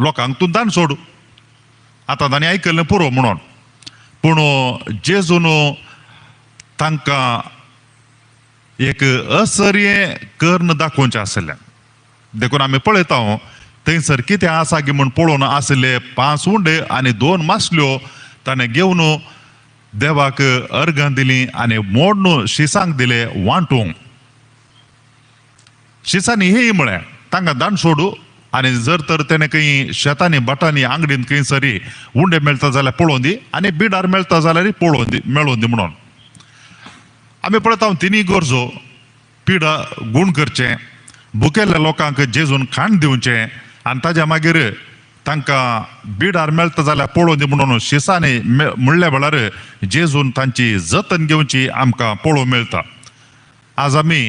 लोकांक तूं दान सोड, आतां तांणी आयकलें पुरो म्हणून. पूण जेजून तांकां एक असर्यें कर्ण दाखोवचें आसलें. देखून आमी पळयता थंयसर कितें आसा गी म्हूण पळोवन आशिल्ले 5 उंडे आनी 2 मासल्यो ताणें घेवन देवाक अर्गां दिलीं आनी मोडून शिसांक दिले वांटूंक. शिसांनी हेय म्हळें तांकां दान सोडू आनी जर तर तेणें खंय शेतांनी भाटांनी आंगडीन खंयसरी उंडे मेळटा जाल्यार पळोवन दी आनी बिडार मेळटा जाल्यार पळोवन दी मेळोवन दी म्हणून. आमी पळयता तिनूय गरजो पिडा गूण करचें, भुकेल्ल्या लोकांक जेजून खाण दिवचें आनी ताज्या मागीर तांकां बिडार मेळटा जाल्यार पळोवन दी म्हणून शिसांनी म्हणल्या वेळार जेजून तांची जतन घेवची आमकां पळोवंक मेळटा. आज आमी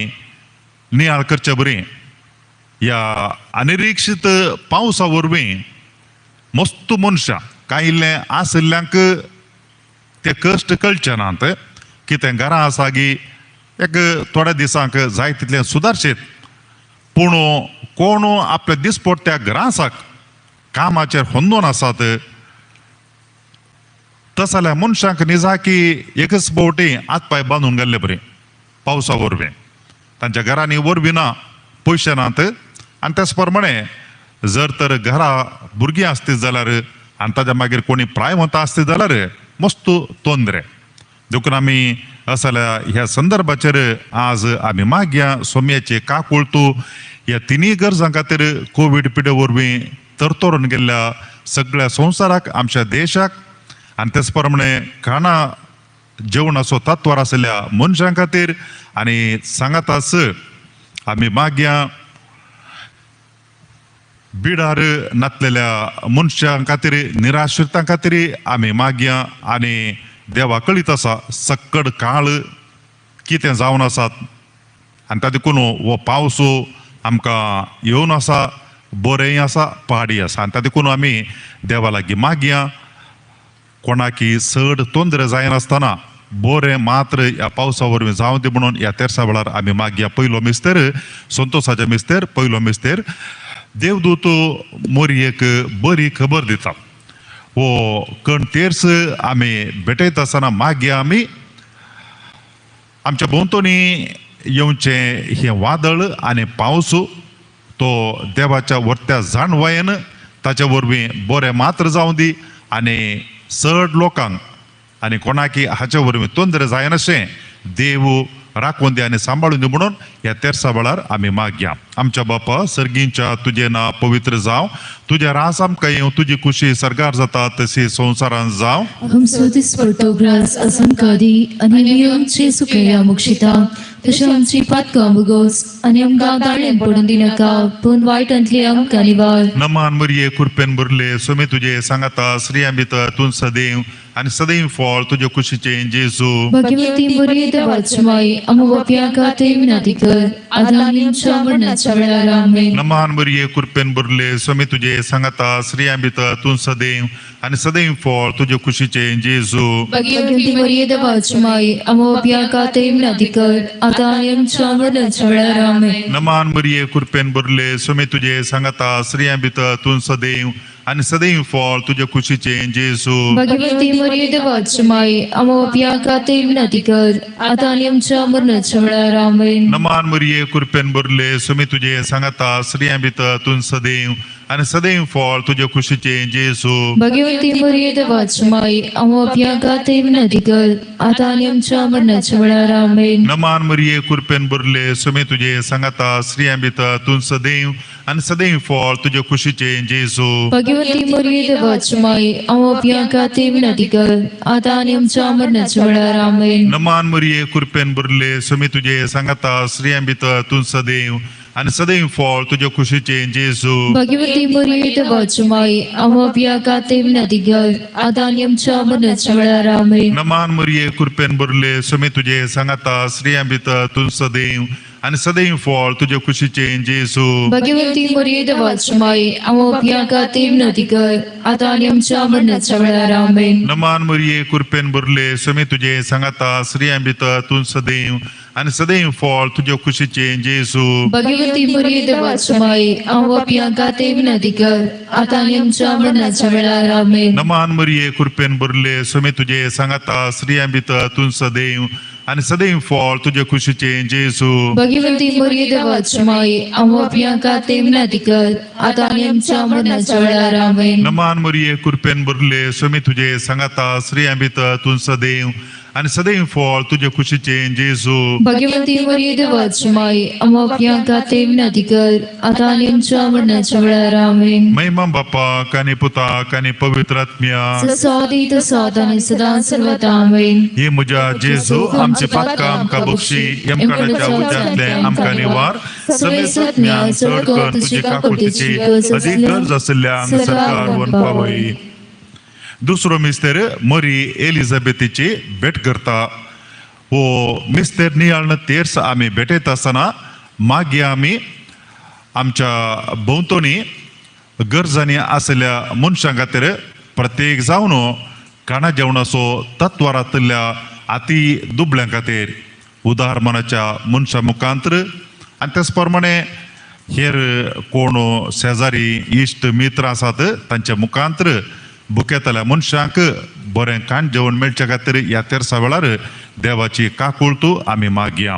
नियाळ करचे बरी ह्या अनिरिक्षीत पावसा वरवीं मस्त मनशां कांय इल्लें आशिल्ल्यांक ते कश्ट कळचे नात, कितें घरां आसा गी एक थोड्या दिसांक जाय तितलें सुदारशीत, पूण कोण आपल्या दिसपट्ट्या ग्रासाक कामाचेर होंदोन आसात तस जाल्यार मनशांक निजाकी एकच फावटी हात पांय बांदून गेल्ले बरी पावसा वरवीं तांच्या घरांनी वरवीं ना, पयशे नात आनी त्याच प्रमाणे जर तर घरा भुरगीं आसतीत जाल्यार आनी ताज्या मागीर कोणी प्रायवंत आसतीत जाल्यार मस्त तोंदरे. देखून आमी असाल्या ह्या संदर्भाचेर आज आमी मागया सोम्याचे काकुळतू ह्या तिनूय गरजां खातीर कोवीड पिडे वरवीं तरतरून गेल्ल्या सगळ्या संवसाराक, आमच्या देशाक आनी तेच प्रमाणे खाणा जेवणाचो तत्वार आशिल्ल्या मनशां खातीर आनी सांगाताच आमी मागया बिडार नातलेल्या मनशां खातीर, निराश्रितां खातीर आमी मागया आनी देवा कळीत आसा सक्कड काळ कितें जावन आसात आनी ताका देखून हो पावस आमकां येवन आसा, बरेंय आसा, पाडी आसा आनी ताका देखून आमी देवा लागीं मागया कोणाकी चड तोंदरे जायनासतना बरें मात्र ह्या पावसा वरवीं जावं दी म्हणून ह्या तेरसा वेळार आमी मागया. पयलो मिस्तेर संतोसाचे मिस्तेर, पयलो मिस्तेर देवदूत मोरयेक बरी खबर दिता. हो कण तेर्स आमी भेटयता आसतना मागया आमी आमच्या भोंवतणी येवचें हें वादळ आनी पावस तो देवाच्या व्हडत्या जाणवायेन ताच्या वरवीं बरें मात्र जावं दी आनी चड लोकांक आनी कोणाकी हाचे वरवीं तोंदरे जायनाशें देव राखून दी आनी सांबाळून दी म्हणून ह्या तेरसा वेळार आमी मागया. आमच्या बापा सर्गींच्या तुजें नांव पवित्र जावं, तुजें रास आमकां येवं, तुजी खुशी सर्गार जाता तशी संवसारांत जावं. आमचो दिसपडटो ग्रास आज आमकां दी आनी आमी आमचे सुकया मुक्षिता तशें आमची पातकां मुगोस आनी आमकां ताळें पडून दिनाका पूण वायटांतली आमकां निवार. नमान मरिये कृपेन भरले, स्वामी तुजे सांगाता, स्त्रियां भितर तूं सदैव आनी सदैव फळ तुजे कुशीचें जेजू. भगवती मरिये देवाची माई आमकां पापयां खातीर विनंती कर आतां आनी आमच्या मरणाच्या वेळार. आमेन. नमान मरिये कृपेन भरले, स्वामी तुजे सांगाता, स्त्रियां भितर तूं सदैव आनी सदैव फळ तुजे कुशीचें जेजू. भगवती मरिये देवाची माई आमकां पापयां खातीर विनंती कर आतां आनी आमच्या मरणाच्या वेळार. आमेन. नमान मरिये कृपेन भरले, स्वामी तुजे सांगाता, स्त्रियां भितर तूं सदैव आनी सदैव फळ तुजे कुशीचें जेजू. भगवती मरिये देवाची माई आमकां पापयां खातीर विनंती कर आतां आनी आमच्या मरणाच्या वेळार. आमेन. नमान मरिये कृपेन भरले, स्वामी तुजे सांगाता, स्त्रियां भितर तूं सदैव आनी सदैव फळ तुजे कुशीचें जेजू. भगवती मरिये देवाची माई आमकां पापयां खातीर विनंती कर आतां आनी आमच्या मरणाच्या वेळार. आमेन. नमान मरिये कृपेन भरले, स्वामी तुजे सांगाता, स्त्रियां भितर तूं सदैव आनी सदैव फळ तुजे कुशीचें जेजू. भगवती मरिये देवाची माई आमकां पापयां खातीर विनंती कर आतां आनी आमच्या मरणाच्या वेळार. आमेन. नमान मरिये कृपेन भरले, स्वामी तुजे सांगाता, स्त्रियां भितर तूं सदैव आनी सदैव फळ तुजे कुशीचें जेजू. भगवती मरिये देवाची माई आमकां पापयां खातीर विनंती कर आतां आनी आमच्या मरणाच्या वेळार. आमेन. नमान मरिये कृपेन भरले, स्वामी तुजे सांगाता, स्त्रियां भितर तूं सदैव आनी सदैव फळ तुजे कुशीचें जेजू. भगवती मरिये देवाची माई आमकां पापयां खातीर विनंती कर आतां आनी आमच्या मरणाच्या वेळार. आमेन. नमान मरिये कृपेन भरले, स्वामी तुजे सांगाता, स्त्रियां भितर तूं सदैव आनी सदैव फळ तुजे खुशीचें जेजू. भगवती मरिये देवाची माई, आमकां पापयां खातीर विनंती कर, आतां आनी आमच्या मरणाच्या वेळार. आमेन. नमान मरिये, कृपेन भरले, स्वामी तुजे सांगाता, स्त्रियां भितर तूं सदैव आनी सदैव फळ तुजे खुशीचें जेजू. भगवती मरिये देवाची माई, आमकां पापयां खातीर विनंती कर, आतां आनी आमच्या मरणाच्या वेळार. आमेन. नमान मरिये, कृपेन भरले, स्वामी तुजे सांगाता, स्त्रियां भितर तूं सदैव आनी सदैव फळ तुजे खुशीचें जेजू. भगवती मरिये देवाची माई, आमकां पापयां खातीर विनंती कर, आतां आनी आमच्या मरणाच्या वेळार. आमेन. महिमा बापाक आनी पुताक आनी पवित्र आत्म्या. जसो आदी तसो आतां आनी सदां सर्वता. आमेन. हे म्हज्या जेजू, आमचे पातकां आमकां बक्षी, यमकणाच्या उज्यांतले आमकां निवार, सगळे सत्म्यांक चड कर तुजी काकुळतीची अदीक गरज आशिल्ल्यांक सरकार वन पावय. दुसरो मिस्तेर मरी एलिझाबेथीची भेट करता. हो मिस्तेर नियाळण तेर्स आमी भेटयता आसतना मागीर आमी आमच्या भोंवतणी गरजांनी आशिल्ल्या मनशां खातीर, प्रत्येक जावन खाणा जेवणाचो तत्वारांतल्या आती दुबळ्यां खातीर उदार मनाच्या मनशां मुखांतर आनी तेच प्रमाणे हेर कोण शेजारी इश्ट मित्र आसात तांच्या मुखांतर भुकेतल्या मनशांक बरें खाण जेवण मेळचे खातीर ह्या तेर्सा वेळार देवाची काकुळतू आमी मागया.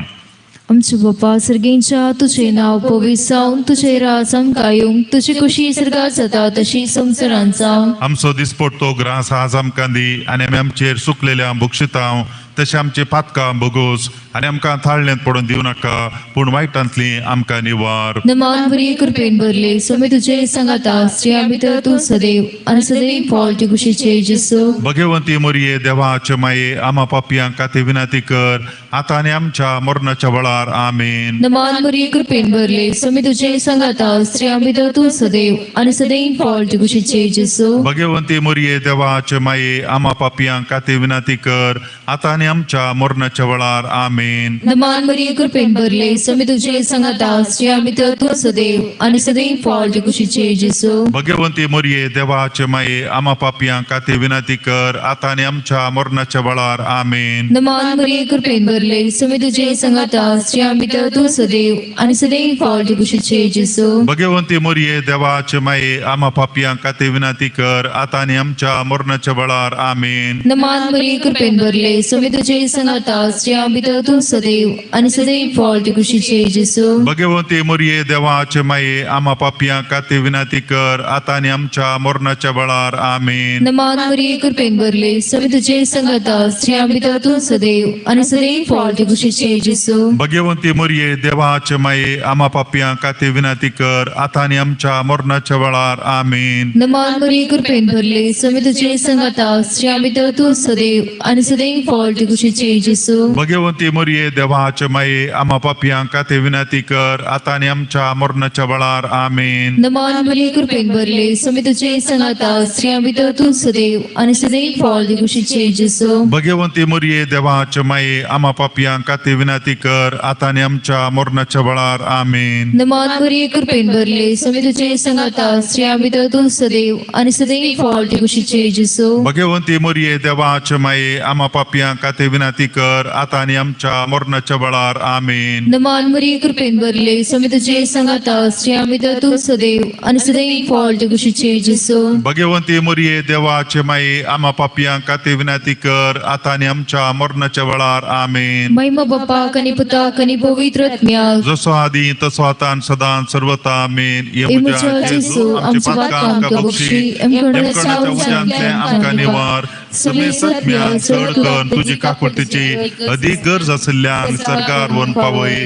आमचे बापा सर्गेंच्या, तुझे नाव पवित्र जावन, तुझे राज आमकां येवंक, तुजी खुशी सर्गात जाता तशी संवसारांत जावं. आमचो दिसपडतो ग्रास आज आमकां दी आनी आमी आमचेर सुकलेल्या बक्षितांव तशें आमचे पातकां बगोस आनी आमकां थाळण्यांत पडून दिवं नाका, पूण वायटांतली आमकां निवार. नमान बरी कृपेन भरले, स्वामी तुझे सांगाता, स्त्रियां भितर तूं सदैव आनी सदैव फळ तुजे कुशीचे जेजू. भगवंती मोरये, देवाचे माये, आमा पापयांक खातीर विनंती कर, आतां आनी आमच्या मरणाच्या वेळार. आमेन. नमान बरी कृपेन भरले, स्वामी तुझे सांगाता, स्त्रियां भितर तूं सदैव आनी सदैव फळ तुजे कुशीचे जेजू. भगवंती मोरये, देवाचे माये, आमा पापयांक खातीर विनंती कर, आतां आनी आमच्या मरणाच्या वेळार. आमेन. नमान बरी कृपेन भरले, स्वामी तुझे सांगाता, स्त्रियां भितर तूं सदैव आनी सदैव फळ तुजे कुशीचे जेजू. भगवंती मोरये, देवाचे माये, आमा पापयांक खातीर विनंती कर, आतां आनी आमच्या मरणाच्या वेळार. आमेन. नमान बरी कृपेन भरले, स्वामी तुझे सांगाता, स्त्रियां भितर तूं सदैव आनी सदैव फळ तुजे कुशीचे जेजू. भगवंती मोरये, देवाचे माये, आमा पापयांक खातीर विनंती कर, आतां आनी आमच्या मरणाच्या वेळार. आमेन. नमान बरी कृपेन भरले, स्वामी तुझे सांगाता, स्त्रियां भितर तूं सदैव आनी सदैव फळ तुजे कुशीचे जेजू. भगवंती मोरये, देवाचे माये, आमा पापयांक खातीर विनंती कर, आतां आनी आमच्या मरणाच्या वेळार. आमेन. नमान बरी कृपेन भरले, स्वामी तुझे सांगाता, स्त्रियां भितर तूं सदैव आनी सदैव फळ तुजे कुशीचे जेजू. भगवंती मोरये, देवाचे माये, आमा पापयांक खातीर विनंती कर, आतां आनी आमच्या मरणाच्या वेळार. आमेन. नमान बरी कृपेन भरले, स्वामी तुझे सांगाता, स्त्रियां भितर तूं सदैव आनी सदैव फळ तुजे कुशीचे जेजू. भगवंती मोरये, देवाचे माये, आमा पापयांक खातीर विनंती कर, आतां आनी आमच्या मरणाच्या वेळार. आमेन. नमान बरी कृपेन भरले, स्वामी तुझे सांगाता, स्त्रियां भितर तूं सदैव आनी सदैव फळ तुजे कुशीचे जेजू. भगवंती मोरये, देवाचे माये, आमा पापयांक खातीर विनंती कर, आतां आनी आमच्या मरणाच्या वेळार. आमेन. नमान बरी कृपेन भरले, स्वामी तुझे सांगाता, स्त्रियां भितर तूं सदैव आनी सदैव फळ तुजे कुशीचे जेजू. भगवंती मोरये, देवाचे माये, आमा पापयांक खातीर विनंती कर, आतां आनी आमच्या मरणाच्या वेळार. आमेन. नमान बरी कृपेन भरले, स्वामी तुझे सांगाता, स्त्रियां भितर तूं सदैव आनी सदैव फळ तुजे कुशीचे जेजू. भगवंती मोरये, देवाचे माये, आमा पापयांक खातीर विनंती कर, आतां आनी आमच्या मरणाच्या वेळार. आमेन. महिमा बापाक आनी पुताक आनी पवित्र आत्म्याक. जसो आदी तसो आतां आनी सदां सर्वता. आमेन. हे हे म्हज्या जेजू, आमच्या पातकां आमकां बक्षी, यमकणाच्या उज्यांतले आमकां निवार, समेसत्म्यान चड कर तुजी काकुळतीची अदीक गरज आशिल्ल्यान सरकार वन पावय.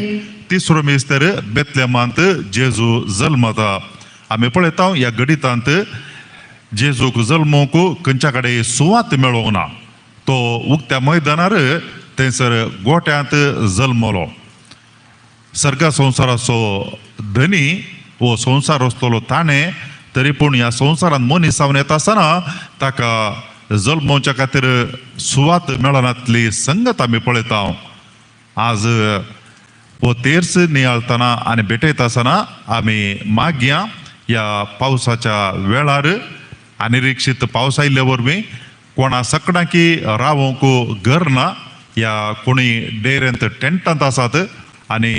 तिसरो मिस्तर बेतलेमांत जेजू जल्मता आमी पळयता. ह्या गणितांत जेजूक जल्मूंक खंयच्या कडेन सुवात मेळोंक ना. तो उक्त्या मैदानार थंयसर गोट्यांत जल्मलो. सर्गा संवसाराचो धनी हो संवसार आसतलो ताणें, तरी पूण ह्या संवसारांत मनीस जावन येता आसतना ताका जल्मोवच्या खातीर सुवात मेळनातली संगत आमी पळयता. आज हो तेर्स नियाळतना आनी भेटयता आसतना आमी मागया, ह्या पावसाच्या वेळार अनिरिक्षीत पावस आयिल्ले वरवीं कोणा सकडांकी रावोंक घर ना. ह्या कोणी डेऱ्यांत टेंटांत आसात आनी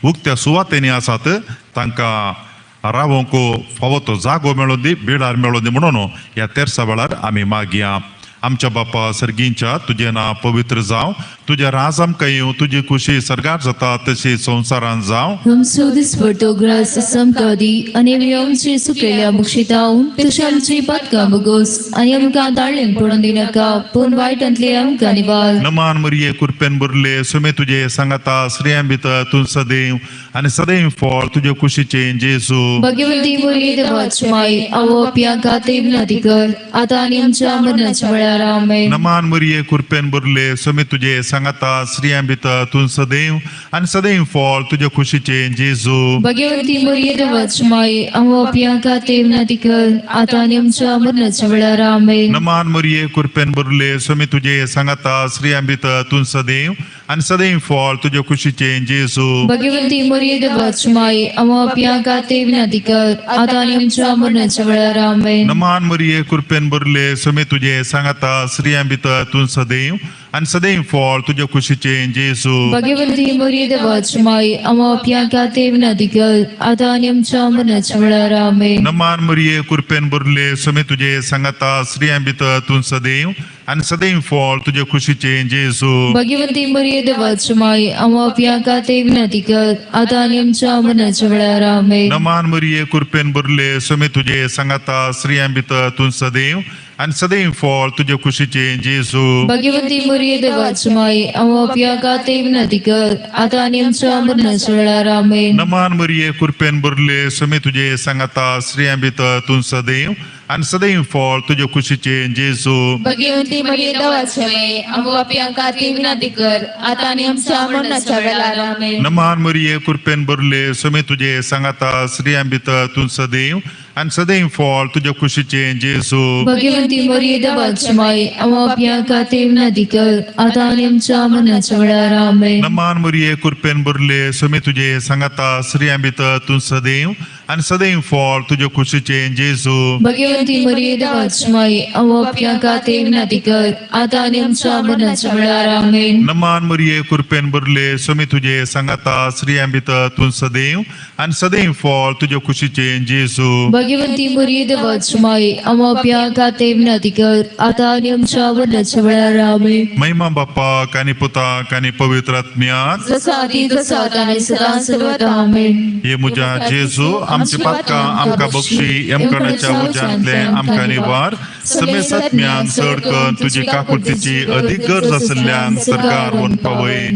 उक्त्या सुवातेनी आसात, तांकां रावोंक फावो तो जागो मेळूं दी, बिळार मेळूं दी म्हणून ह्या तेरसा वेळार आमी मागया. आमच्या बापा सर्गींच्या, तुजें नांव पवित्र जावं, तुजें राज आमकां येवं, तुजी खुशी सर्गार जाता तशी संवसारांत जावं. आमचो दिसपडतो ग्रास आमकां दी आनी आमी आमचे सुकलेल्या मुक्षिताव तशें आमची पातकां भोगोस आनी आमकां ताळ्ळें पडून दिनाका, पूण वायटांतले आमकां निवार. नमान मरिये, कुरपेन बुरले, सुमे तुजे सांगाता, स्त्रियां भितर तूं सदैव आनी सदैव फळ तुजे कुशीचें जेजू. भगवती मुरली देवाची माई, आवो पिया खातीर विनंती कर, आतां आनी आमच्या मरणाच्या वेळार. आमेन. नमान मरिये, कुरपेन बुरले, सुमे तुजे सांगाता, स्त्रियां भितर तूं सदैव आनी सदैव फळ तुजे कुशीचें जेजू. भगवती मुरली देवाची माई, आवो पिया खातीर विनंती कर, आतां आनी आमच्या मरणाच्या वेळार. आमेन. नमान मरिये, कुरपेन बुरले, सुमे तुजे सांगाता, स्त्रियां भितर तूं सदैव आनी सदैव फळ तुजे कुशीचें जेजू. भगवती मुरली देवाची माई, आवो पिया खातीर विनंती कर, आतां आनी आमच्या मरणाच्या वेळार. आमेन. नमान मरिये, कुरपेन बुरले, सुमे तुजे सांगाता, स्त्रियां भितर तूं सदैव आनी सदैव फळ तुजे कुशीचें जेजू. भगवती मुरली देवाची माई, आवो पिया खातीर विनंती कर, आतां आनी आमच्या मरणाच्या वेळार. आमेन. नमान मरिये, कुरपेन बुरले, सुमे तुजे सांगाता, स्त्रियां भितर तूं सदैव आनी सदैव फळ तुजे कुशीचें जेजू. भगवती मरिये देवाची माई, आम्हा पिया खातीर विनंती कर, आतां आनी आमच्या मरणाच्या वेळार. आमेन. नमान मरिये, कुरपेन बुरले, सुमे तुजे सांगाता, स्त्रियां भितर तूं सदैव आनी सदैव फळ तुजे कुशीचें जेजू. भगवती मरिये देवाची माई, आम्हा पिया खातीर विनंती कर, आतां आनी आमच्या मरणाच्या वेळार. आमेन. नमान मरिये, कुरपेन बुरले, सुमे तुजे सांगाता, स्त्रियां भितर तूं सदैव आनी सदैव फळ तुजे कुशीचें जेजू. भगवंती मरिये देवाची माई, आमकां पापयां खातीर विनंती कर, आतां आनी आमच्या मरणाच्या वेळार. आमेन. नमान मरिये, कुरपेन बुरले, सुमे तुजे सांगाता, स्त्रियां भितर तूं सदैव आनी सदैव फळ तुजे कुशीचें जेजू. भगवती मरिये देवाची माई, आम्हा पिया खातीर विनंती कर, आतां आनी आमच्या मरणाच्या वेळार. आमेन. नमान मरिये, कुरपेन बुरले, सुमे तुजे सांगाता, स्त्रियां भितर तूं सदैव आनी सदैव फळ तुजे कुशीचें जेजू. भगवती मरिये देवाची माई, आम्हा पिया खातीर विनंती कर, आतां आनी आमच्या मरणाच्या वेळार. आमेन. नमान मरिये, कुरपेन बुरले, सुमे तुजे सांगाता, स्त्रियां भितर तूं सदैव आनी सदैव फळ तुजे कुशीचें जेजू. भगवती मरिये देवाची माई, आम्हा पिया खातीर विनंती कर, आतां आनी आमच्या मरणाच्या वेळार. आमेन. महिमा बापाक आनी पुताक आनी पवित्र आत्म्याक. जसा आदी तसा आता आणि सदा सर्वदा. आमेन. हे म्हज्या जेजू, आमची पातकां आमकां बक्षी, यमकणाच्या उज्यांतले आमकां निवार, समेसत्म्यान चड करून तुजी काकुळतीची अदीक गरज आशिल्ल्यान सरकार वन पावय.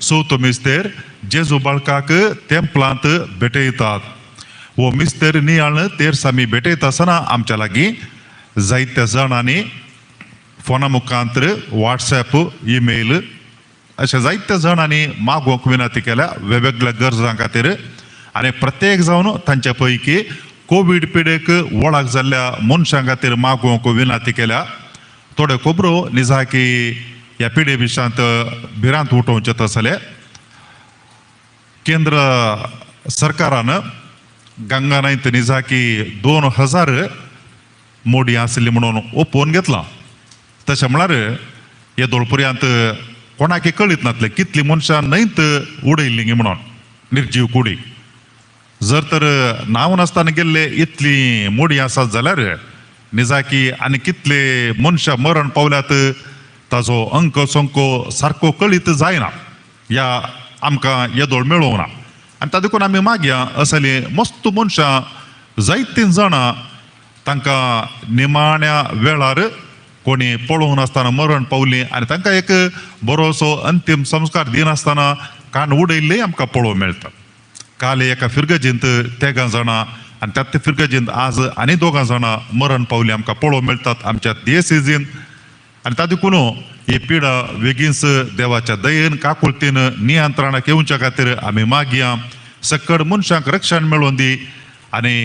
चवथो मिस्तेर, जेजू बाळकाक तेंपलांत भेटयतात. हो मिस्तेर नियाळ तेरसामी भेटयता आसतना आमच्या लागीं जायत्या जाणांनी फोना मुखांतर, वॉट्सॅप, ईमेल अशें जायत्या जाणांनी मागोवंक विनंती केल्या वेगवेगळ्या गरजां खातीर. आनी प्रत्येक जावन तांच्या पैकी कोवीड पिडेक वळख जाल्ल्या मनशां खातीर मागोवंक विनंती केल्या. थोड्यो खबरो निजाकी ह्या पिडे विशांत भिरांत उठोवचे तसले. केंद्र सरकारान गंगा न्हंयत निजाकी 2000 मोडी आसली म्हणून ओपोवन घेतलां. तशें म्हळ्यार हे दोळपुऱ्यांत कोणाक कळीत नासलें कितलीं मनशां न्हंयत उडयल्लीं म्हणून निर्जीव कुडी. जर तर नांव नासतना गेल्ले इतली मोडी आसात जाल्यार निजाकी आनी कितले मनशां मरण पावल्यात ताजो अंक संको सारको कळीत जायना, ह्या आमकां येदोळ मेळोवंक ना. आनी ताका देखून आमी मागया असली मस्त मनशां जायतीं जाणां तांकां निमाण्या वेळार कोणी पळोवंक नासतना मरण पावलीं आनी तांकां एक बरोसो अंतीम संस्कार दिनासतना कान उडयल्लें आमकां पळोवंक मेळटा. काल एका फिर्गजींत तेगां जाणां आनी त्याच फिर्गजींत आज आनी दोगां जाणां मरण पावलीं आमकां पळोवंक मेळटात आमच्या दियसिजीन. आनी ताका देखून ही पिडा बेगीनच देवाच्या दयेन काकुळतीन नियंत्रणाक येवच्या खातीर आमी मागया. सकड मनशांक रक्षण मेळोवन दी आनी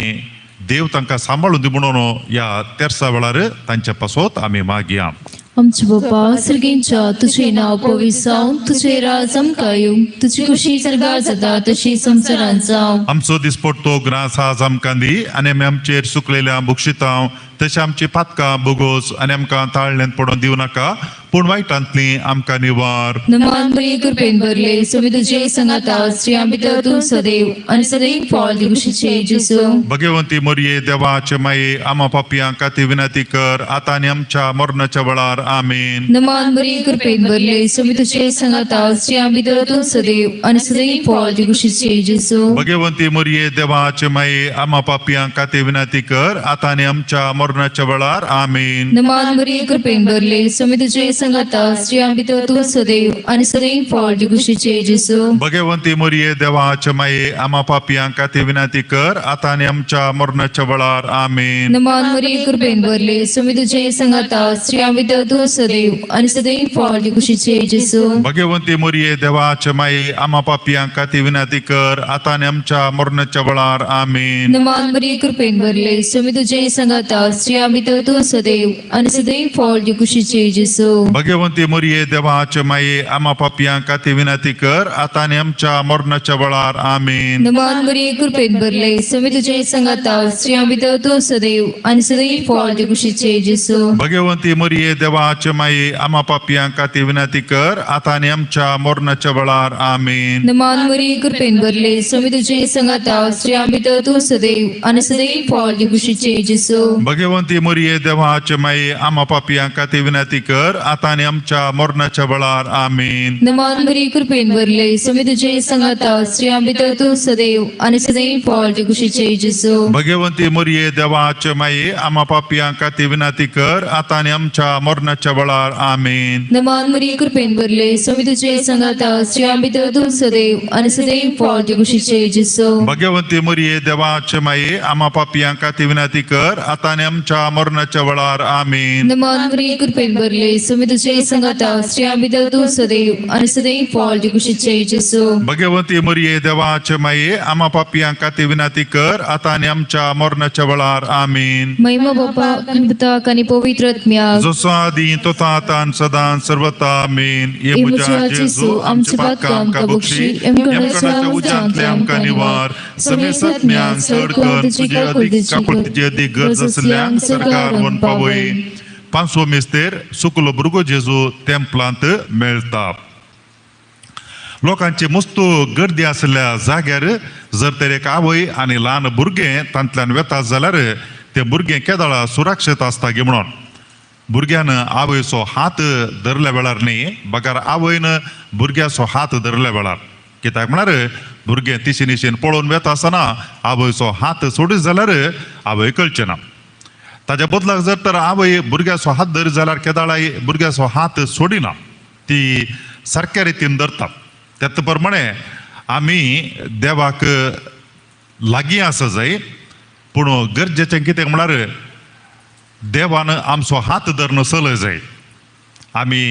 देव तांकां सांबाळून दी म्हणून ह्या तेरसा वेळार तांच्या पासत आमी मागया. आमचे बापा सर्गींच्या, तुझे नाव पवित्र जावं, तुझे राज आमकां येवं, तुजी खुशी सर्गार जाता तशी संवसारांत जावं. आमचो दिसपडतो ग्रास आज आमकां दी आनी आमी आमचेर सुकलेल्या बक्षितांव तशें आमची पातकां बोगोस आनी आमकां ताळ्ळेंत पडोवन दिवं नाका, पूण वायटांतली आमकां निवार. नमान बरी कृपेन भरले, स्वामी तुझे संगाता, स्त्रियां भितर तूं सदैव आनी सदैव फळ दिवशीचे जेजू. भगवंती मोरये, देवाचे माये, आमा पापयां खातीर विनंती कर, आतां आनी आमच्या मरणाच्या वेळार. आमेन. नमान बरी कृपेन भरले, स्वामी तुझे संगाता, स्त्रियां भितर तूं सदैव आनी सदैव फळ दिवशीचे जेजू. भगवंती मोरये, देवाचे माये, आमा पापयां खातीर विनंती कर, आतां आनी आमच्या मरणाच्या वेळार. आमेन. नमान बरी कृपेन भरले, स्वामी तुझे संगाता, स्त्रियां भितर तूं सदैव आनी सदैव फळ दिवशीचे जेजू. भगवंती मोरये, देवाचे माये, आमा पापयां खातीर विनंती कर, आतां आनी आमच्या मरणाच्या वेळार. आमेन. नमान बरी कृपेन भरले, स्वामी तुझे संगाता, स्त्रियां भितर तूं सदैव आनी सदैव फळ दिवशीचे जेजू. भगवंती मोरये, देवाचे माये, आमा पापयां खातीर विनंती कर, आतां आनी आमच्या मरणाच्या वेळार. आमेन. नमान बरी कृपेन भरले, स्वामी तुझे संगाता, स्त्रियां भितर तूं सदैव आनी सदैव फळ दिवशीचे जेजू. भगवंती मोरये, देवाचे माये, आमा पापयां खातीर विनंती कर, आतां आनी आमच्या मरणाच्या वेळार. आमेन. नमान बरी कृपेन भरले, स्वामी तुझे संगाता, स्त्रियां भितर तूं सदैव आनी सदैव फळ दिवशीचे जेजू. भगवंती मोरये, देवाचे माये, आमा पापयां खातीर विनंती कर, आतां आनी आमच्या मरणाच्या वेळार. आमेन. नमान बरी कृपेन भरले, स्वामी तुझे संगाता, स्त्रियां भितर तूं सदैव आनी सदैव फळ दिवशीचे जेजू. भगवंती मोरये, देवाचे माये, आमा पापयां खातीर विनंती कर, आतां आनी आमच्या मरणाच्या वेळार. आमेन. नमान बरी कृपेन भरले, स्वामी तुझे संगाता, स्त्रियां भितर तूं सदैव आनी सदैव फळ दिवशीचे जेजू. भगवंती मोरये, देवाचे माये, आमा पापयां खातीर विनंती कर, आतां आनी आमच्या मरणाच्या वेळार. आमेन. नमान बरी कृपेन भरले, स्वामी तुझे संगाता, स्त्रियां भितर तूं सदैव आनी सदैव फळ दिवशीचे जेजू. भगवंती मोरये, देवाचे माये, आमा पापयां खातीर विनंती कर, आतां आनी आमच्या मरणाच्या वेळार. आमेन. नमान बरी कृपेन भरले, स्वामी तुझे संगाता, स्त्रियां भितर तूं सदैव आनी सदैव फळ दिवशीचे जेजू. भगवंती मोरये, देवाचे माये, आमा पापयां खातीर विनंती कर, आतां आनी आमच्या मरणाच्या वेळार. आमेन. महिमा बापा आनी पुताक आनी पवित्र आत्म्याक. जसो आदी तसो आतां आनी सदां सर्वता. आमेन. हे म्हज्या जेजू, आमचे पातकां आमकां बक्षी, यमकणाच्या उज्यांतले आमकां निवार, समेसत्म्यांक चड कर तुजे अदीक काकुळतीची अदीक गरज आसल्ल्यांक सरकार वन पावय. पांचवो मिस्तेर, सुकलो भुरगो जेजू तेंपलांत मेळटा. लोकांची मस्त गर्दी आशिल्ल्या जाग्यार जर तर एक आवय आनी ल्हान भुरगें तांतल्यान वेता जाल्यार तें भुरगें केदळा सुरक्षीत आसता गी म्हणून भुरग्यान आवयचो हात धरल्या वेळार न्ही, बगर आवयन भुरग्याचो हात धरल्या वेळार. कित्याक म्हळ्यार भुरगें तिशीन तिशीन पळोवन वेता आसतना आवयचो हात सोडीत जाल्यार आवय कळचें ना. ताच्या बदलाक जर तर आवय भुरग्याचो हात धरीत जाल्यार केदाळाय भुरग्याचो हात सोडिना, ती सारक्या रितीन धरता. त्याच प्रमाणे आमी देवाक लागीं आसा जाय, पूण गरजेचें कितें म्हळ्यार देवान आमचो हात धरून चलय जाय. आमी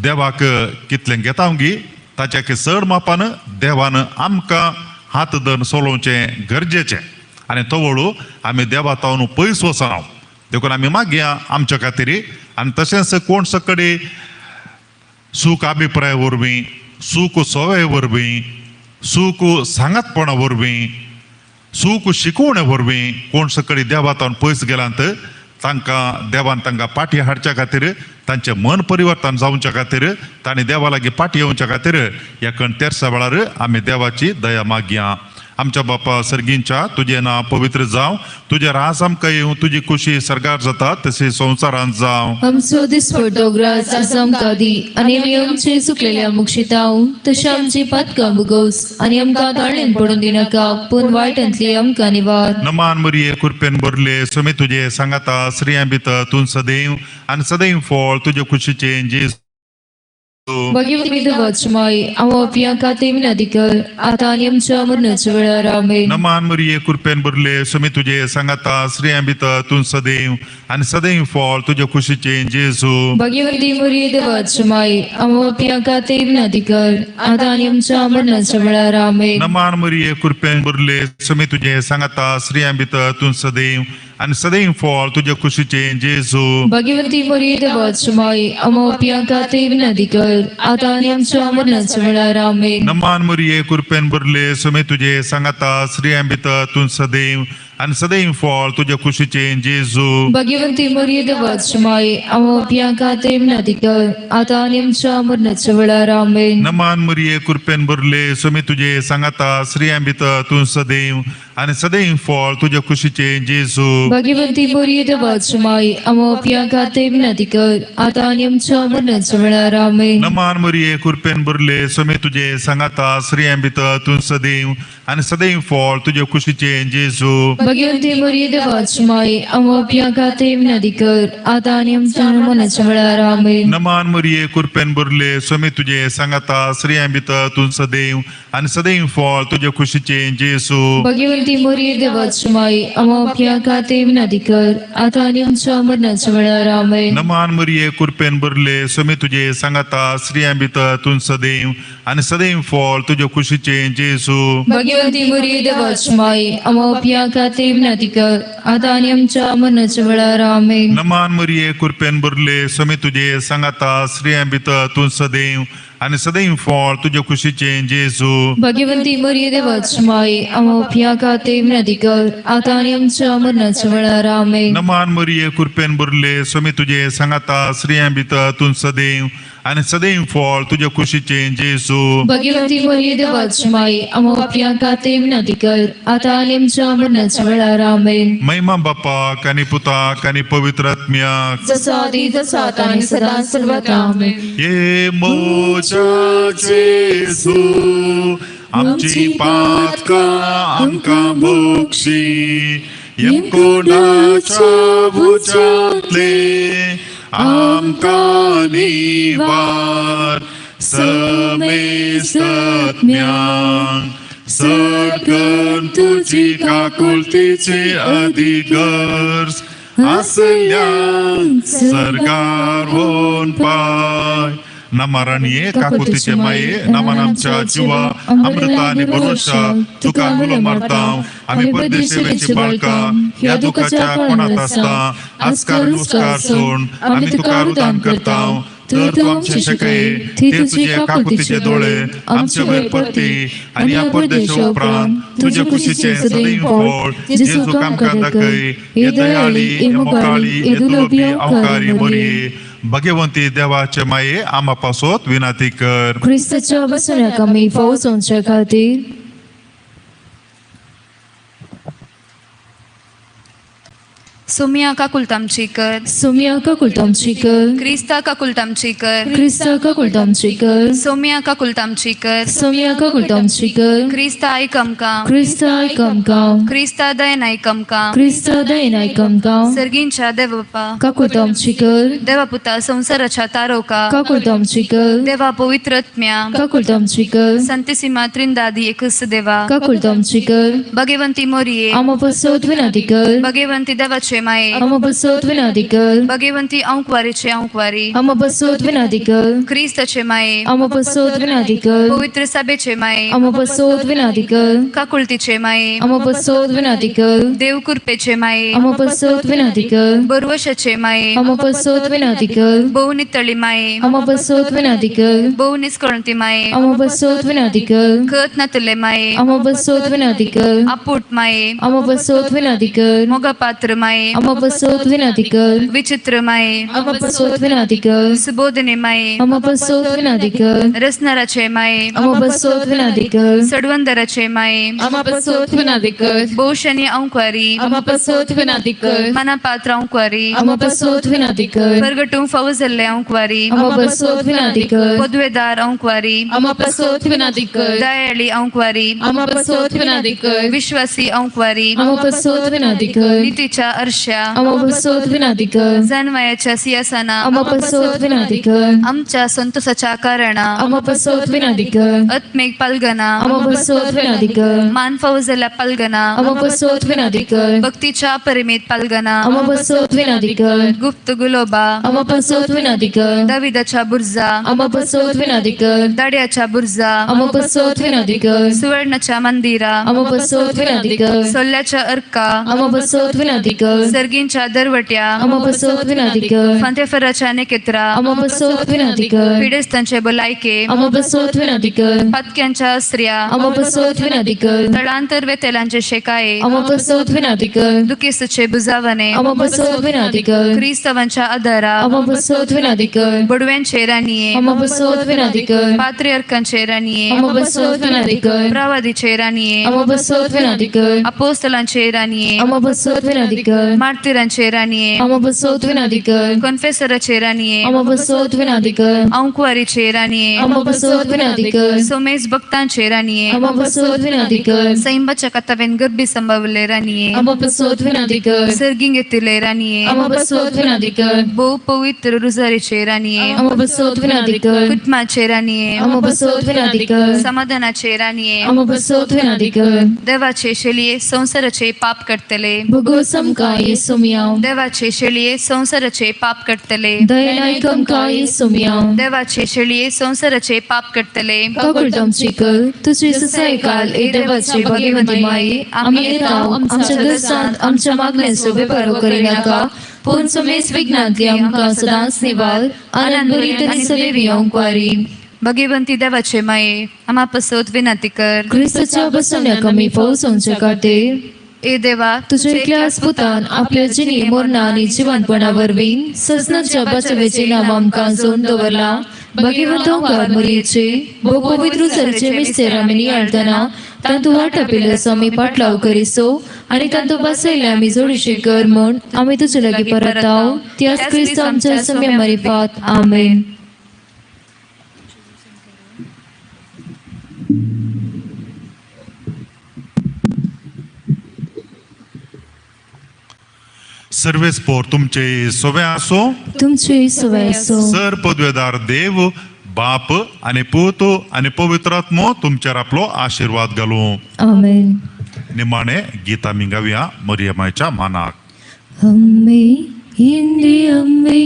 देवाक कितलें घेता गी ताच्या चड मापान देवान आमकां हात धरून चलोवचें गरजेचें, आनी तवळू आमी देवा तावन पयस वचना. देखून आमी मागया आमच्या खातीर. आनी तशेंच कोण सकडी सूख अभिप्राय वरवीं, सूख सवय वरवीं, सूख सांगातपणा वरवीं, सूख शिकवणे वरवीं कोण सकडी देवा तावन पयस गेलांत तांकां देवान तांकां पाटी हाडच्या खातीर, तांचें मन परिवर्तन जावच्या खातीर, तांणी देवा लागीं पाटी येवच्या खातीर ह्या कणतेरसा वेळार आमी देवाची दया मागया. आमच्या बापा सर्गींच्या, तुजें नांव पवित्र जावं, तुजें राज आमकां येवं, तुजी खुशी सर्गार जाता तशी संवसारांत जावं. आमचो दिसपडतो ग्रास आज आमकां दी आनी आमी आमचे चुकलेल्या मुक्षिताव तशें आमची पातकां भोगोस आनी आमकां ताळेन पडून दिनाका, पूण वायटांतली आमकां निवार. नमान मरिये, कृपेन भरले, स्वामी तुजे सांगाता, स्त्रियां भितर तूं सदैव आनी सदैव फळ तुजे खुशीचें जेजू. भगिनी देवाची माई, हांव आपल्या खातीर विनंती कर, आतां आनी आमच्या मरणाच्या वेळार. आमेन. नमान मरिये, कृपेन भरले, स्वामी तुजे सांगाता, स्त्रियां भितर तूं सदैव आनी सदैव फळ तुजे खुशीचें जेजू. भगिनी मुरी देवाची माई, हांव आपल्या खातीर विनंती कर, आतां आनी आमच्या मरणाच्या वेळार. आमेन. नमान मरिये, कृपेन भरले, स्वामी तुजे सांगाता, स्त्रियां भितर तूं सदैव आनी सदैव फळ तुजे खुशीचें जेजू. भगिनी मुरी देवाची माई, हांव आपल्या खातीर विनंती कर, आतां आनी आमच्या मरणाच्या वेळार. आमेन. नमान मरिये, कृपेन भरले, स्वामी तुजे सांगाता, स्त्रियां भितर तूं सदैव आनी सदैव फळ तुज्या कुशीचें जेजू. भगवंती मरिये देवाची माई, आम्हा पाप्यां खातीर विनंती कर, आता आनी आमच्या मरणाच्या वेळार. आमेन. नमान मरिये, कृपेन भरले, स्वामी तुजे सांगाता, स्त्रियां भितर तूं सदैव आनी सदैव फळ तुज्या कुशीचें जेजू. भगवंती मरिये देवाची माई, आम्हा पाप्यां खातीर विनंती कर, आता आनी आमच्या मरणाच्या वेळार. आमेन. नमान मरिये, कृपेन भरले, स्वामी तुजे सांगाता, स्त्रियां भितर तूं सदैव आनी सदैव फळ तुज्या कुशीचें जेजू. भगवंती मरिये देवाची माई, आम्हा पाप्यां खातीर विनंती कर, आता आनी आमच्या मरणाच्या वेळार. आमेन. नमान मरिये, कृपेन भरले, स्वामी तुजे सांगाता, स्त्रियां भितर तूं सदैव आनी सदैव फळ तुज्या कुशीचें जेजू. भगवंती मरिये देवाची माई, आम्हा पाप्यां खातीर विनंती कर, आता आनी आमच्या मरणाच्या वेळार. आमेन. नमान मरिये, कृपेन भरले, स्वामी तुजे सांगाता, स्त्रियां भितर तूं सदैव आनी सदैव फळ तुज्या कुशीचें जेजू. भगवंती मरिये देवाची माई, आम्हा पाप्यां खातीर विनंती कर, आता आनी आमच्या मरणाच्या वेळार. आमेन. नमान मरिये, कृपेन भरले, स्वामी तुजे सांगाता, स्त्रियां भितर तूं सदैव आनी सदैव फळ तुज्या कुशीचें जेजू. भगवंती मरिये देवाची माई, आम्हा पाप्यां खातीर विनंती कर, आता आनी आमच्या मरणाच्या वेळार. आमेन. नमान मरिये, कृपेन भरले, स्वामी तुजे सांगाता, स्त्रियां भितर तूं सदैव आनी सदैव फळ तुज्या कुशीचें जेजू. भगवंती मरिये देवाची माई, आम्हा पाप्यां खातीर विनंती कर, आता आनी आमच्या मरणाच्या वेळार. आमेन. महिमा बापाक आनी पुताक आनी पवित्र आत्म्याक, जसो आदी तसो आता आणि सदा सर्वत्र. आमेन. ये मोजा जेजू, आमची पातकां आमकां भोगशी, यमकोणाच्या उज्यांतले आमकां निवार, समेस्तज्ञान सगळं तुजी काकुळतीची अधिगर्ज आसल्यान सर्गार वोन पाय. नमाराणये, काकुतीचे माये, नमान आमच्या जिवा, अमृता आणि भरोशा, तुका मुलं मारता. आम्ही परदेशेची बाळका ह्या दुखाच्या कोणात असता, आजकार नुस्कार सोड आम्ही तुका रुदान करता. तर तू आमचे शकये ते तुझे काकुतीचे डोळे आमचे वयर पडते आणि या परदेशा उपरांत तुझ्या कुशीचे सदैव फळ जेजू कामकां दाखय. हे दयाळी, हे मोकाळी, हे दुर्लभी अवकारी मरिये, भगवंती देवाचे माये, आमा पासोत विनंती कर. क्रिस्ताच्या वसण्याक आमी फौजोंच्या खातीर. सुमिया काकुलतामची कर. सोमिया काकुळतामची कर. क्रिस्ता काकुलतामची कर. क्रिस्ता काकुळतामची कर. सोमिया काकुलतामची कर. सोमिया काकुळतामची कर. क्रिस्ता आयक आमकां. क्रिस्ता आयक आमकां. क्रिस्ता दयन आयक आमकां. क्रिस्ता दयेन आयक आमकां. सर्गींच्या देवबापा, काकुळतामची कर. देवा पुता, संवसाराच्या तारोका, काकुळतामची कर. देवा पवित्रत्म्या, काकुळतामची कर. संतीसिमा त्रिंदादी एकस देवा, काकुळतामची कर. भगवंती मोरिये, आमा पासत विनंती कर. भगवंती देवाचे माये, आमा पासत विनंती कर. भगवंती अंकवारीचे अंकवारी, आमा पासत विनंती कर. क्रिस्ताचे माये, आमा पासत विनंती कर. पवित्र सभेचे माये, आमा पासत विनंती कर. काकुळतीचे माये, आमा पासत विनंती कर. देव कृपेचे माये, आमा पासत विनंती कर. बरवशाचे माये, आमा पासत विनंती कर. बहुनितळी माये, आमा पासत विनंती कर. बहुनिस्कळती माये, आमा पासत विनंती कर. खत नातले माये, आमा पासत विनंती कर. आपूट माये, आमा पासत विनंती कर. मोगपात्र माये, आमा पासत विनंती कर. विचित्र माये, आमा पासत विनंती कर. सुबोधने माये, आमा पासत विनंती कर. रसनाराचे माये, आमा पासत विनंती कर. सडवंदराचे माये, आमा पासत विनंती कर. बहुशनी अंकवारी, आमा पासत विनंती कर. मनापात्र अंकवारी, आमा पासत विनंती कर. परगटूं फौजल्ले अंकवारी, आमा पासत विनंती कर. पदवेदार अंकवारी, आमा पासत विनंती कर. दयाळी अंकवारी, आमा पासत विनंती कर. विश्वासी अंकवारी, आमा पासत विनंती कर. नीतीच्या अर्श्या, आमा पासत विनंती कर. जानवयाच्या सियासना, आमा पासत विनंती कर. आमच्या संतोषाच्या कारणा, आमा पासत विनंती कर. आत्मिक पालगना, आमा पासत विनंती कर. मान फौजल्या पालगना, आमा पासत विनंती कर. भक्तीच्या परिमित पालगना, आमा पासत विनंती कर. गुप्त गुलोबा, आमा पासत विनंती कर. दाविदाच्या बुर्जा, आमा पासत विनंती कर. दाड्याच्या बुर्जा, आमा पासत विनंती कर. सुवर्णाच्या मंदिरा, आमा पासत विनंती कर. सोल्याच्या अर्का, आमा पासत विनंती कर. सर्गींच्या दरवट्या, आमा पासत विनाती कर. फांतेफराच्या नेकेत्रा, आमा पासत विनाती कर. पिडेस्तांचे भलायके, आमा पासत विनाती कर. पातक्यांच्या स्त्रिया, आमा पासत विनाती कर. तळांतर वेतेलांचे शेकाये, आमा पासत विनाती कर. दुखेस्तचे बुजावणे, आमा पासत विनाती कर. क्रिस्तवांच्या आधारा, आमा पासत विनाती कर. बडव्यांचे राणये, आमा पासत विनाती कर. पात्रियर्कांचे राणये, आमा पासत विनाती कर. प्रवादीचे राणये, आमा पासत विनाती कर. अपोस्तलांचे राणये, आमा पासत विनाती कर. मार्तिरांचे राणये, आमा पासत विनाती कर. कॉन्फेसराचे राणये, आमा पासत विनाती कर. अंकुवारीचे राणये, आमा पासत विनाती कर. सोमेस भक्तांचे राणये, आमा पासत विनाती कर. सैंबाच्या कथावेन गर्भी संभावले राणये, आमा पासत विनाती कर. सर्गिंग येतिले राणये, आमा पासत विनाती कर. भोव पवित्र रुजारीचे राणये, आमा पासत विनाती कर. कुटुंबाचे राणये, आमा पासत विनाती कर. समाधानाचे राणये, आमा पासत विनाती कर. देवाचे शेलिये संसाराचे पाप करतले, भगवत आमकां येसू मियाव. देवाचे शेलिये संसाराचे पाप करतले, दयनायक आमकां येसू मियाव. देवाचे शेलिये संसाराचे पाप करतले, काकुळट आमची कर. तुझी ससायकाल ए देवाची भाग्यवंती माये, आमी येता आमच्या गरजांत आमच्या मागण्यांचो वेपारो करिनाका, पूण समेस विघ्नांतली आमकां सदांच निवार. आनंद भरीत आनी सदैवी ओंकवारी. भगवंती देवाचे माये, आम्हा पसत विनंती कर. क्रिस्ताच्या बसवण्याक आमी फौज खातीर ए देवा, तुझ्या एकल्याच पुतान आपल्या जिणी मरणा आनी जिवंतपणा वरवीं सजनाच्या बाचवेचे नांव आमकां जोडून दवरला. भाग्यवंत ओंकार मरियेचे भोव पवित्र सरचे मिस्तेर आमी नियाळतना तांतू वाटापिल्ल्याचो आमी पाटलाव करिसो आनी तांतू बसयले आमी जोडीशी कर म्हूण आमी तुजे लागीं परताव. त्याच क्रिस्त आमच्या सम्या मारिफात. आमेन. सर्वेस पोर तुमचे सोवे आसो. तुमची सवय असो. सर पदवेदार देव बाप आणि पूत आणि पवित्र आत्मो तुमच्यार आपलो आशीर्वाद घालू. आमेन. निमाणे गीता आमी गावया मरियमाच्या मानाक. അമ്മേ എൻ്റെ അമ്മേ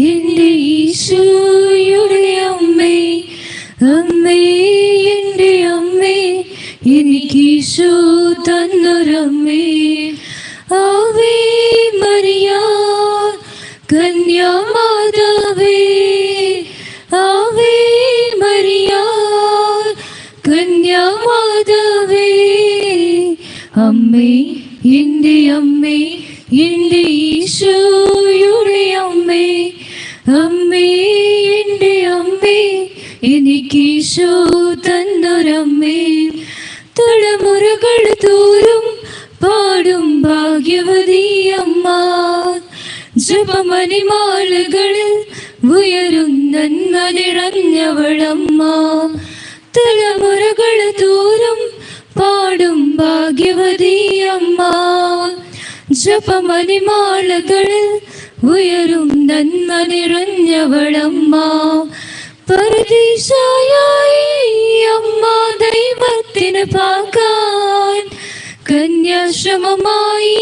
എൻ്റെ ഈശോയുടെ അമ്മേ, അമ്മേ എൻ്റെ അമ്മേ എനിക്ക് ഈശോ തന്നൊരമ്മേ. ആവേ മരിയ കന്യാമാതാവേ, ആവേ മരിയ കന്യാമാതാവേ, അമ്മേ എൻ്റെ അമ്മേ എൻ്റെ ഈശോയുടെ അമ്മേ, അമ്മേ എൻ്റെ അമ്മേ എനിക്ക് ഈശോ തന്നൊരമ്മേ. തലമുറകൾ തോറും പാടും ഭാഗ്യവതി അമ്മ, ജപമണിമാലകളിൽ ഉയരും നന്മ നിറഞ്ഞവളമ്മ. തലമുറകൾ തോറും പാടും ഭാഗ്യവതി അമ്മ, ജപമണിമാലകളിൽ ഉയരും നന്മ നിറഞ്ഞവളമ്മ. പരദീശായായി അമ്മ ദൈവത്തിന് പാകാൻ, കന്യാശ്രമമായി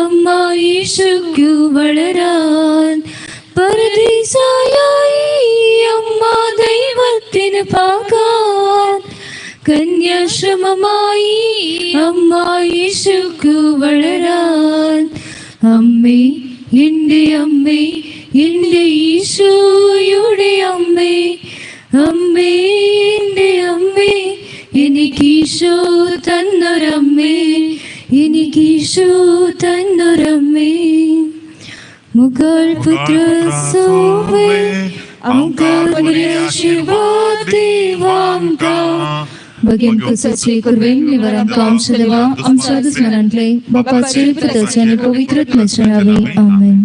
അമ്മ യേശുക്കു വളരാൻ. പരദീശായായി അമ്മ ദൈവത്തിന് പാകാൻ, കന്യാശ്രമമായി അമ്മ യേശുക്കു വളരാൻ. അമ്മേ എൻ്റെ അമ്മേ എൻ്റെ ഈശോയുടെ അമ്മേ, അമ്മേ എൻ്റെ അമ്മേ എനിക്ക് ഈശോ തന്നൊരമ്മേ, എനിക്ക് ഈശോ തന്നൊരമ്മേ. മുകൾ പുത്ര സോവേ आमकां बरे आशीर्वाद देवांका. भगीन पुसाची कुर्बेन निवारांका आमच्या देवा आमच्या दुस्मनांतले बापाचे पुताचे आनी पवित्र आत्म्याच्या नावे. आमेन.